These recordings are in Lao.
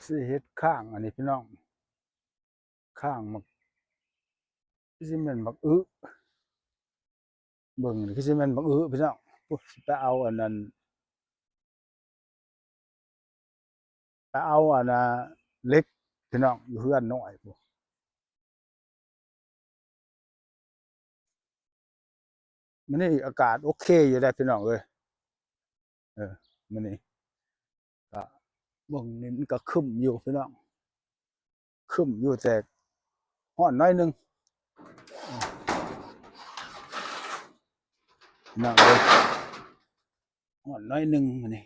ຊິເຮັດຂ້າງອັນນີ້ພີ່ນ້ອງ ຂ້າງໝາກ ຄືຊິແມ່ນໝາກອຶ ເບິ່ງນີ້ຄືຊິແມ່ນໝາກອຶພີ່ນ້ອງ. ໂອ້ຍ ຊິໄປເອົາອັນນັ້ນ ໄປເອົາອັນນ່າເຫຼັກພີ່ນ້ອງ ຢູ່ເຮືອນນ້ອຍພຸ້ນ. ມື້ນີ້ອາກາດໂອເຄຢູ່ເດ້ພີ່ນ້ອງເອີຍ. ເອີ ມື້ນີ້ກະເບິ່ງນີ້ມັນກະຄຶ້ມຢູ່ພີ່ນ້ອງ ຄຶ້ມຢູ່ແຕ່ຮ້ອນໜ້ອຍໜຶ່ງພີ່ນ້ອງເອີຍ ຮ້ອນໜ້ອຍໜຶ່ງມື້ນີ້.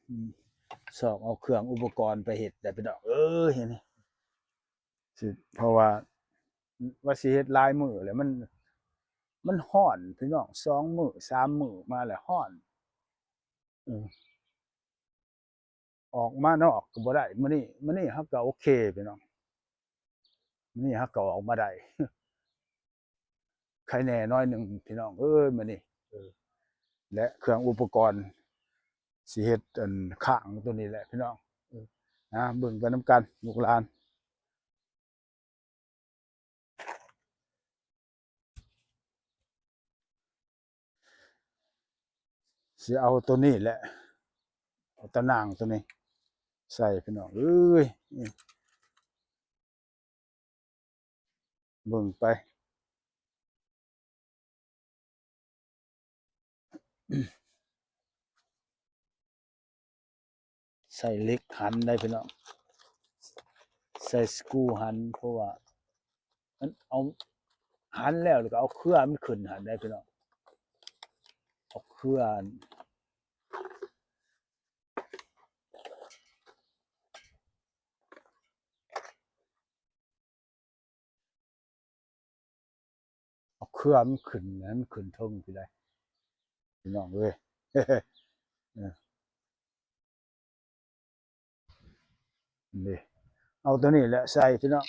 ອືມ ຊອກເອົາເຄື່ອງອຸປະກອນໄປເຮັດແຫຼະພີ່ນ້ອງເອີຍ ນີ້ ຊິ ເພາະວ່າ ວ່າຊິເຮັດຫຼາຍມື້ແລ້ວ ມັນ ມັນຮ້ອນພີ່ນ້ອງ ສອງມື້ສາມມື້ມາແລ້ວຮ້ອນ ເອີ ອອກມານອກກໍບໍ່ໄດ້ມື້ນີ້. ມື້ນີ້ເຮົາກໍໂອເຄພີ່ນ້ອງ ມື້ນີ້ເຮົາກໍອອກມາໄດ້ ໄຄແດ່ໜ້ອຍໜຶ່ງພີ່ນ້ອງເອີຍມື້ນີ້. ເອີ ແລະເຄື່ອງອຸປະກອນຊິເຮັດອັນຂ້າງໂຕນີ້ແຫຼະພີ່ນ້ອງ. ເອີ ນະ ເບິ່ງໄປນຳກັນລູກຫຼານ. ຊິເອົາໂຕນີ້ແຫຼະ ເອົາຕາໜ່າງໂຕນີ້ໃສ່ພີ່ນ້ອງເອີຍ. ເບິ່ງໄປ ໃສ່ເຫຼັກຫັນໄດ້ພີ່ນ້ອງ ໃສ່ສະກູຫັນ ເພາະວ່າມັນເອົາຫັນແລ້ວ ແລ້ວກໍເອົາເຄືອມັນຂຶ້ນຫັ້ນໄດ້ພີ່ນ້ອງ ເອົາເຄືອ ເອົາເຄືອມັນຂຶ້ນ ໃຫ້ມັນຂຶ້ນເທິງພີ້ໄດ໋ ພີ່ນ້ອງເອີຍ. ເອີ ນີ້ ເອົາໂຕນີ້ແຫຼະໃສ່ພີ່ນ້ອງ.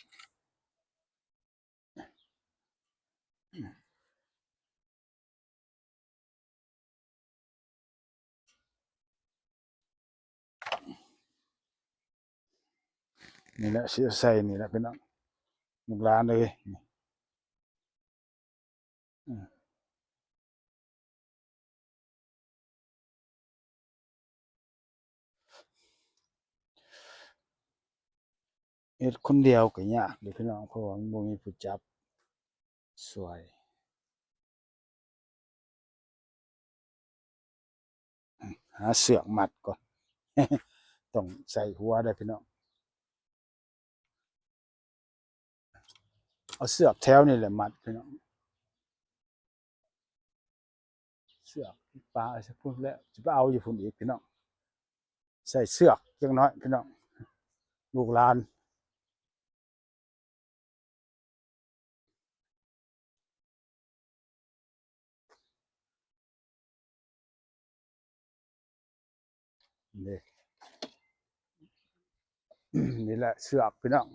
ນີ້ແຫຼະ ຊິເອົາໃສ່ນີ້ແຫຼະພີ່ນ້ອງ ລູກຫຼານເອີຍ. ອືມ ເຮັດຄົນດຽວກໍຍາກເດ້ພີ່ນ້ອງ ເພາະວ່າມັນບໍ່ມີຜູ້ຈັບຊ່ວຍ. ຫາເຊືອກມັດກ່ອນ ຕ້ອງໃສ່ຫົວເດີ້ພີ່ນ້ອງ. ເອົາເຊືອກແຖວນີ້ແຫຼະມັດພີ່ນ້ອງ ເຊືອກປາໃສ່ພຸ້ນແລ້ວ ຊິໄປເອົາຢູ່ພຸ້ນອີກພີ່ນ້ອງ. ໃສ່ເຊືອກຈັກໜ້ອຍພີ່ນ້ອງ ລູກຫຼານ. ນີ້ ນີ້ແຫຼະເຊືອກພີ່ນ້ອງ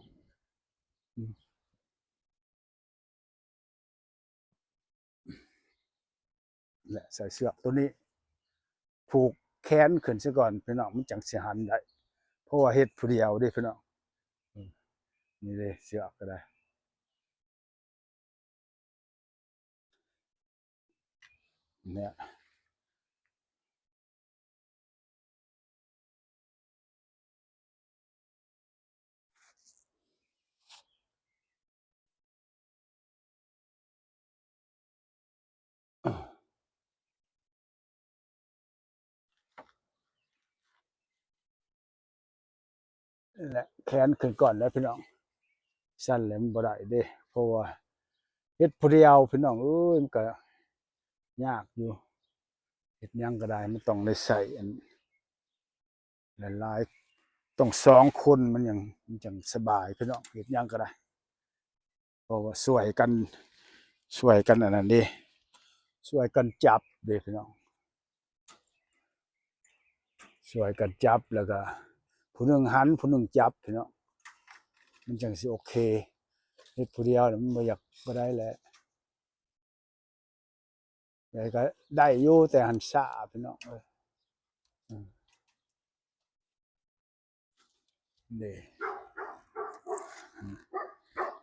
ແລະໃສ່ເຊືອກໂຕນີ້ ຜູກແຂນຂຶ້ນຊະກ່ອນພີ່ນ້ອງ ມັນຈັ່ງຊິຫັນໄດ້ ເພາະວ່າເຮັດຜູ້ດຽວເດ້ພີ່ນ້ອງ. ນີ້ເດ້ເຊືອກກໍໄດ້ ເນຍ ແລະແຂນຂຶ້ນກ່ອນແລ້ວພີ່ນ້ອງ ຊັ້ນແລ້ວມັນບໍ່ໄດ້ເດ້ ເພາະວ່າເຮັດຜູ້ດຽວພີ່ນ້ອງເອີຍ ມັນກະຍາກຢູ່ ເຮັດຫຍັງກໍໄດ້ ມັນຕ້ອງໄດ້ໃຊ້ອັນ ຫຼາຍໆ ຕ້ອງສອງຄົນ ມັນຍັງ ມັນຈັ່ງສະບາຍພີ່ນ້ອງ ເຮັດຫຍັງກໍໄດ້ ເພາະວ່າຊ່ວຍກັນ ຊ່ວຍກັນອັນນັ້ນເດ້ ຊ່ວຍກັນຈັບເດ້ພີ່ນ້ອງ ຊ່ວຍກັນຈັບ ແລ້ວກໍຜູ້ໜຶ່ງຫັນ ຜູ້ໜຶ່ງຈັບພີ່ນ້ອງ ມັນຈັ່ງຊິໂອເຄ ເຮັດຜູ້ດຽວມັນບໍ່ຢາກ ບໍ່ໄດ້ແຫຼະ. ແຕ່ກໍໄດ້ຢູ່ ແຕ່ຫັ້ນຊ້າພີ່ນ້ອງເອີຍ. ເດ້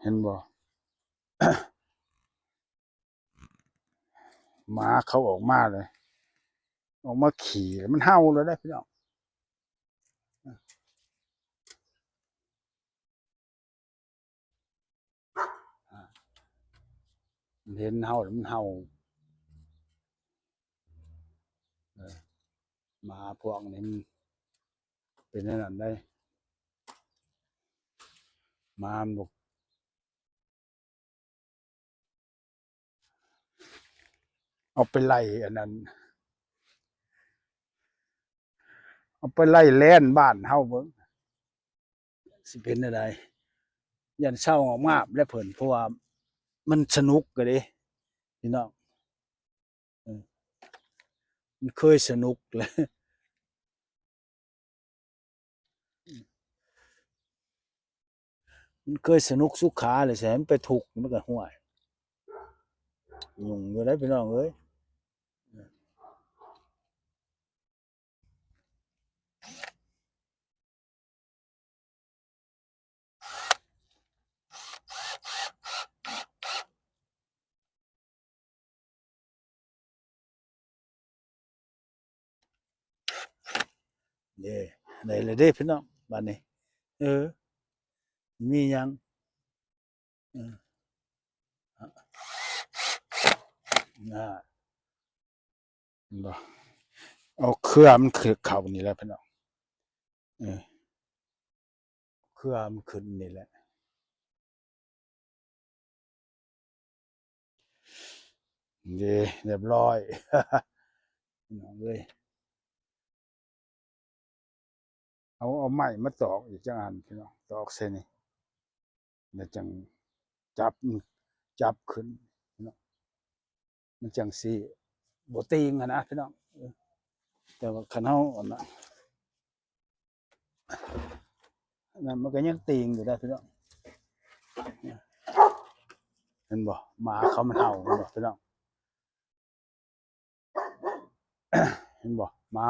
ເຫັນບໍ່? ໝາເຂົາອອກມາເລີຍ ອອກມາຂີ້ ແລ້ວມັນເຫົ່າແລ້ວເດ້ພີ່ນ້ອງ. ເຫັນເຮົາແລ້ວມັນເຫົ່າ. ເອີ ໝາພວກນີ້ມັນເປັນແນວນັ້ນເດ້. ໝາມັນບໍ່ ເອົາໄປໄລ່ອັນນັ້ນ ເອົາໄປໄລ່ແລ່ນບ້ານເຮົາເບິ່ງ ຊິເປັນແນວໃດ? ຢ້ານເຊົາງອກມາບແລ້ວເພິ່ນ ເພາະວ່າມັນສະໜຸກກະເດ້ພີ່ນ້ອງ. ເອີ ມັນເຄີຍສະໜຸກແລ້ວ ມັນເຄີຍສະໜຸກສຸຂາແລ້ວ ຊິໃຫ້ມັນໄປທຸກ ມັນກະ ຫ້ວຍ ຫຍຸ້ງຢູ່ເດ້ພີ່ນ້ອງເອີຍ. ເດ້ ໄດ້ແລ້ວເດ້ພີ່ນ້ອງ ບາດນີ້ ເອີ ມີຫຍັງ ເອີ ນະ ເຫັນບໍ່? ເອົາເຄືອມັນຂຶ້ນເຂົ້ານີ້ແຫຼະພີ່ນ້ອງ ເອີ ເຄືອມັນຂຶ້ນນີ້ແຫຼະ. ເດ້ ຮຽບຮ້ອຍ ພີ່ນ້ອງເອີຍ. ເອົາ ເອົາໄມ້ມາຕອກອີກຈັກອັນພີ່ນ້ອງ ຕອກໃສ່ນີ້ ແລ້ວຈັ່ງຈັບ ຈັບຂຶ້ນພີ່ນ້ອງ ມັນຈັ່ງຊິບໍ່ຕີງຫັ້ນນະພີ່ນ້ອງ. ເອີ ແຕ່ວ່າຄັນເຮົາອັນນັ້ນ ອັນນັ້ນມັນກໍຍັງຕີງຢູ່ໄດ໋ພີ່ນ້ອງ. ເຫັນບໍ່? ໝາເຂົາມັນເຫົ່າ ເຫັນບໍ່ພີ່ນ້ອງ? ເຫັນບໍ່? ໝາ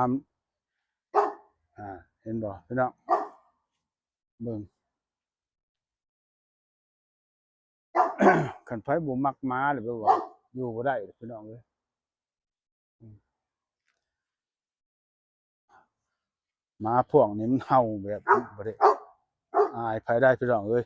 ອ່າ ເຫັນບໍ່ພີ່ນ້ອງ? ເບິ່ງ ຄັນໃຜບໍ່ມັກໝາ ແລ້ວແບບວ່າຢູ່ບໍ່ໄດ້ພີ່ນ້ອງເອີຍ. ໝາພວກນີ້ມັນເຫົ່າແບບບໍ່ໄດ້ອາຍໃຜໄດ໋ພີ່ນ້ອງເອີຍ.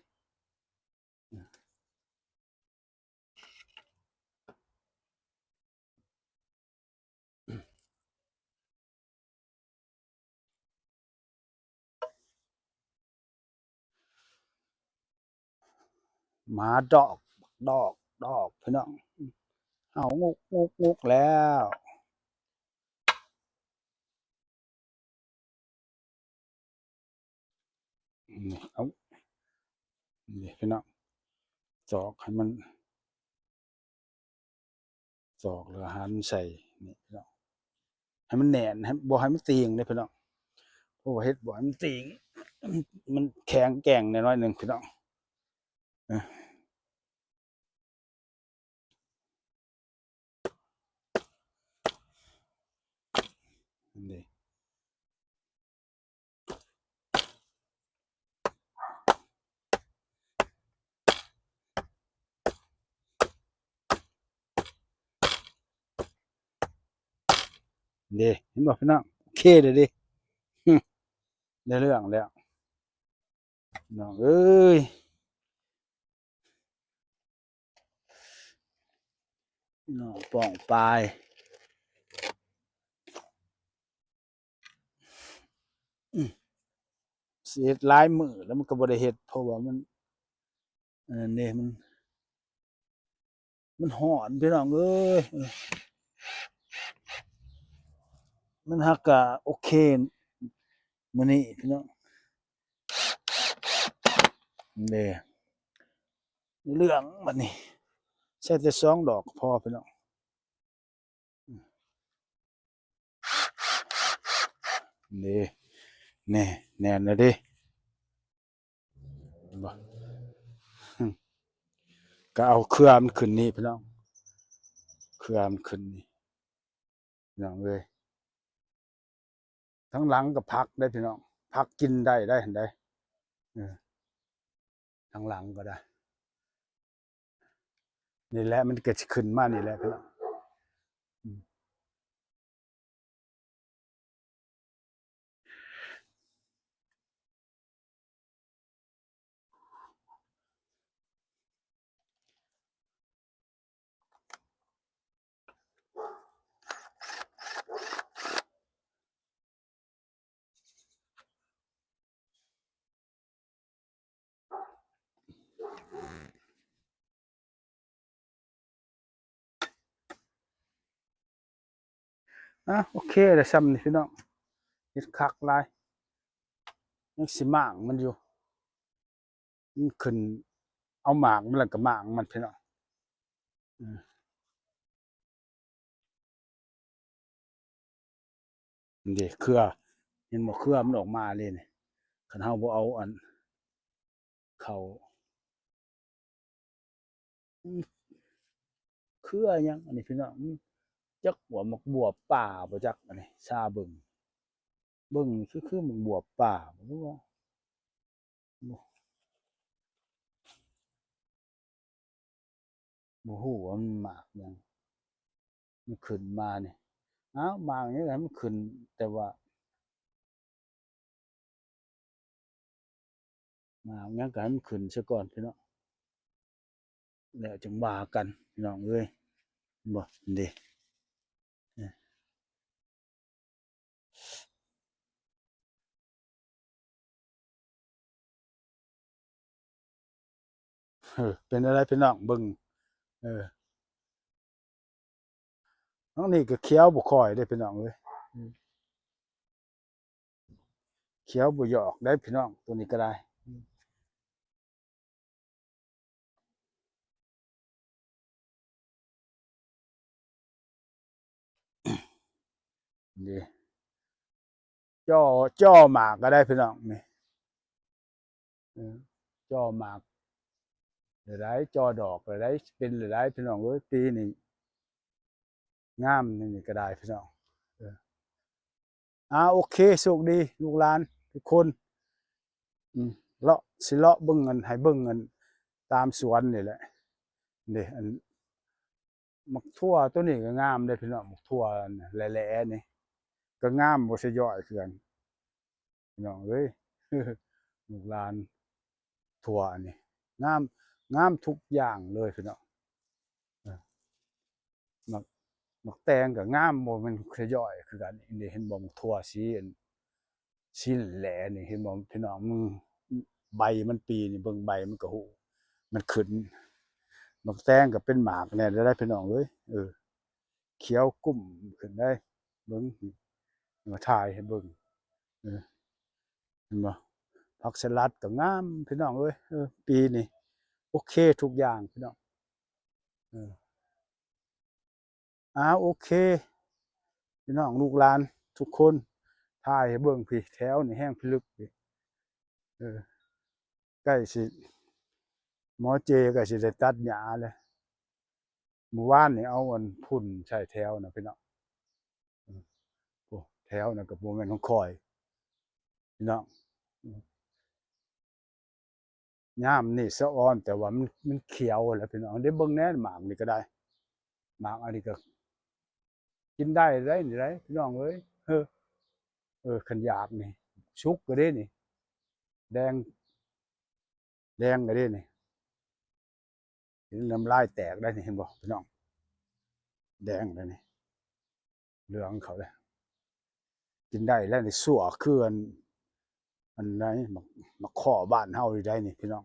ໝາດອກ ດອກ ດອກ ພີ່ນ້ອງ ເຫົ່າງຸກ ງຸກ ງຸກແລ້ວ. ນີ້ ເອົາ ນີ້ພີ່ນ້ອງ ຈອກໃຫ້ມັນ ຈອກແລ້ວຫັນໃສ່ນີ້ພີ່ນ້ອງ ໃຫ້ມັນແໜ້ນ ໃຫ້ ບໍ່ໃຫ້ມັນຕີງເດ້ພີ່ນ້ອງ ເພາະວ່າເຮັດບໍ່ໃຫ້ມັນຕີງ ມັນແຂງແກ່ງແດ່ໜ້ອຍໜຶ່ງພີ່ນ້ອງ. ເອີ ນີ້ ເດ້ ເຫັນບໍ່ພີ່ນ້ອງ? ໂອເຄເລີຍເດ້ ໄດ້ເລື່ອງແລ້ວ ນ້ອງເອີຍ ນ້ອງປ້ອງປາຍ ອື ຊິເຮັດຫຼາຍມື້ແລ້ວມັນກໍບໍ່ໄດ້ເຮັດ ເພາະວ່າມັນ ອັນນັ້ນເດ້ ມັນ ມັນຮ້ອນພີ່ນ້ອງເອີຍ ມັນຫາກກະໂອເຄມື້ນີ້ພີ່ນ້ອງ ເດ້ ເລື່ອງບັດນີ້ ໃຊ້ແຕ່ສອງດອກກໍພໍພີ່ນ້ອງ. ນີ້ ແນ່ ແໜ້ນແລ້ວເດ້ ເຫັນບໍ່? ກໍເອົາເຄືອມັນຂຶ້ນນີ້ພີ່ນ້ອງ ເຄືອມັນຂຶ້ນນີ້ ພີ່ນ້ອງເອີຍ. ທາງຫຼັງກໍຜັກໄດ໋ພີ່ນ້ອງ, ຜັກກິນໄດ້ໄດ໋ຫັ້ນໃດ໋. ເອີ ທາງຫຼັງກໍໄດ້. ນີ້ແຫຼະ ມັນກໍຊິຂຶ້ນມານີ້ແຫຼະພີ່ນ້ອງ. ອືມ ອ່ະ ໂອເຄລະ ຊ່ຳນີ້ພີ່ນ້ອງ, ເຮັດຄັກຫຼາຍ, ຍັງຊິມ້າງມັນຢູ່, ມັນຂຶ້ນ ເອົາໝາກມັນ ແລ້ວກໍມ້າງມັນພີ່ນ້ອງ. ອືມ ນີ້ເຄືອ ເຫັນບໍ່ ເຄືອມັນອອກມາເລີຍນີ້. ຄັນເຮົາບໍ່ເອົາອັນ ເຂົ້າ ອືມ ເຄືອຫຍັງອັນນີ້ພີ່ນ້ອງ? ອືມ ຈັກວ່າໝາກບວບປ່າບໍ່ຈັກ ອັນນີ້ຊາເບິ່ງ. ເບິ່ງຄື ຄືໝາກບວບປ່າບໍ່ ບໍ່ ບໍ່ຮູ້ວ່າມັນໝາກຫຍັງ ມັນຂຶ້ນມານີ້. ອ້າວ ໝາກຫຍັງໃຫ້ມັນຂຶ້ນ ແຕ່ວ່າ ໝາກຫຍັງກໍໃຫ້ມັນຂຶ້ນຊະກ່ອນພີ່ນ້ອງ ແລ້ວຈຶ່ງວ່າກັນພີ່ນ້ອງເອີຍ. ເຫັນບໍ່ ເດ້ ເອີ ເປັນແນວໃດພີ່ນ້ອງເບິ່ງ. ເອີ ທາງນີ້ກໍຂຽວບໍ່ຄ່ອຍເດ້ພີ່ນ້ອງເອີຍ, ຂຽວບໍ່ຢອກໄດ໋ພີ່ນ້ອງ ໂຕນີ້ກໍໄດ້. ນີ້ ຈໍ່ ຈໍ່ໝາກກໍໄດ້ພີ່ນ້ອງນີ້. ເອີ ຈໍ່ໝາກລະໄດ້ ຈໍ່ດອກລະໄດ້ ເປັນລະໄດ້ພີ່ນ້ອງເອີຍ. ປີນີ້ງາມ ນີ້ກໍໄດ້ພີ່ນ້ອງ. ເອີ ອ່າ ໂອເຄ ໂຊກດີລູກຫຼານທຸກຄົນ. ອືມ ເລາະ ຊິເລາະເບິ່ງອັນ ໃຫ້ເບິ່ງອັນຕາມສວນນີ້ແຫຼະ. ເດ້ ອັນ ໝາກຖົ່ວໂຕນີ້ກໍງາມເດ້ພີ່ນ້ອງ, ໝາກຖົ່ວອັນແຫຼະໆນີ້ກໍງາມບໍ່ຊະຍ້ອຍຄືກັນພີ່ນ້ອງເອີຍ. ລູກຫຼານຖົ່ວອັນນີ້ງາມ ງາມທຸກຢ່າງເລີຍພີ່ນ້ອງ. ເອີ ໝາກ ໝາກແຕງກໍງາມ ບໍ່ແມ່ນຊະຍ້ອຍຄືກັນ. ນີ້ເຫັນບໍ່ ໝາກຖົ່ວສີອັນ ຊີ້ນແຫຼນີ້ ເຫັນບໍ່ພີ່ນ້ອງ? ມັນ ໃບມັນປີນີ້ ເບິ່ງໃບມັນກໍຮູ້ ມັນຂຶ້ນ. ໝາກແຕງກໍເປັນໝາກແດ່ເດ້ພີ່ນ້ອງເອີຍ. ເອີ ຂຽວກຸ້ມຂຶ້ນໄດ໋ ເບິ່ງ ມາຖ່າຍໃຫ້ເບິ່ງ. ເອີ ເຫັນບໍ່? ຜັກສະຫຼັດກໍງາມພີ່ນ້ອງເອີຍ. ເອີ ປີນີ້ໂອເຄທຸກຢ່າງພີ່ນ້ອງ. ເອີ ອ່າ ໂອເຄ ພີ່ນ້ອງລູກຫຼານທຸກຄົນ ຖ່າຍໃຫ້ເບິ່ງພີ້ ແຖວນີ້ແຮງພິລຶກພີ້. ເອີ ໃກ້ຊິ ໝໍເຈໃກ້ຊິໄດ້ຕັດຫຍ້າແລ້ວ. ມື້ວານນີ້ເອົາອັນຝຸ່ນໃສ່ແຖວນະພີ່ນ້ອງ. ເອີ ໂອ້ ແຖວນັ້ນກໍບໍ່ແມ່ນຂອງຂ້ອຍພີ່ນ້ອງ. ຍາມນີ້ສະອອນ ແຕ່ວ່າມັນ ມັນຂຽວແລ້ວພີ່ນ້ອງ. ເດ້ ເບິ່ງແດ່ ໝາກນີ້ກໍໄດ້ ໝາກອັນນີ້ກໍກິນໄດ້ໄດ໋ນີ້ໄດ໋ພີ່ນ້ອງເອີຍ. ເອີ ເອີ ຄັນຢາກນີ້ ສຸກກໍເດ້ນີ້ ແດງ ແດງກໍເດ້ນີ້. ເຫັນ ນ້ຳລາຍແຕກໄດ໋ນີ້ ເຫັນບໍ່ພີ່ນ້ອງ? ແດງແລ້ວນີ້ ເຫຼືອງເຂົ້າແລ້ວ ກິນໄດ້ແລ້ວນີ້. ຊົ່ວຄືອັນ ອັນໃດ ໝາກ ໝາກເຄາະບ້ານເຮົານີ້ໄດ໋ນີ້ພີ່ນ້ອງ.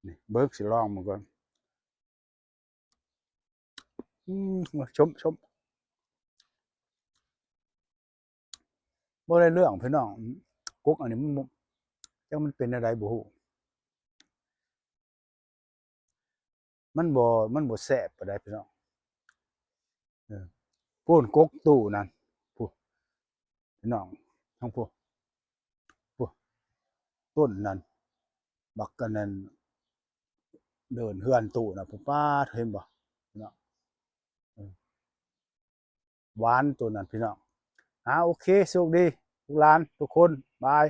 ນີ້ ເບິ່ງ ຊິລອງເບິ່ງກ່ອນ. ອືມ ຊົມ ຊົມ ບໍ່ໄດ້ເລື່ອງພີ່ນ້ອງ. ກົກອັນນີ້ມັນບໍ່ ຈັກມັນເປັນແນວໃດບໍ່ຮູ້ ມັນບໍ່ ມັນບໍ່ແຊບປານໃດພີ່ນ້ອງ. ເອີ ພຸ້ນ ກົກຕູ້ນັ້ນ ພຸ້ນ ພີ່ນ້ອງ ທາງພຸ້ນ ພຸ້ນ ຕົ້ນນັ້ນ ບັກອັນນັ້ນ ເດີ່ນເຮືອນຕູ້ນະ ພຸ້ນ ປາດ ເຫັນບໍ່ພີ່ນ້ອງ? ເອີ ຫວານໂຕນັ້ນພີ່ນ້ອງ. ອ່າ ໂອເຄ ໂຊກດີ ລູກຫຼານທຸກຄົນ ບາຍ.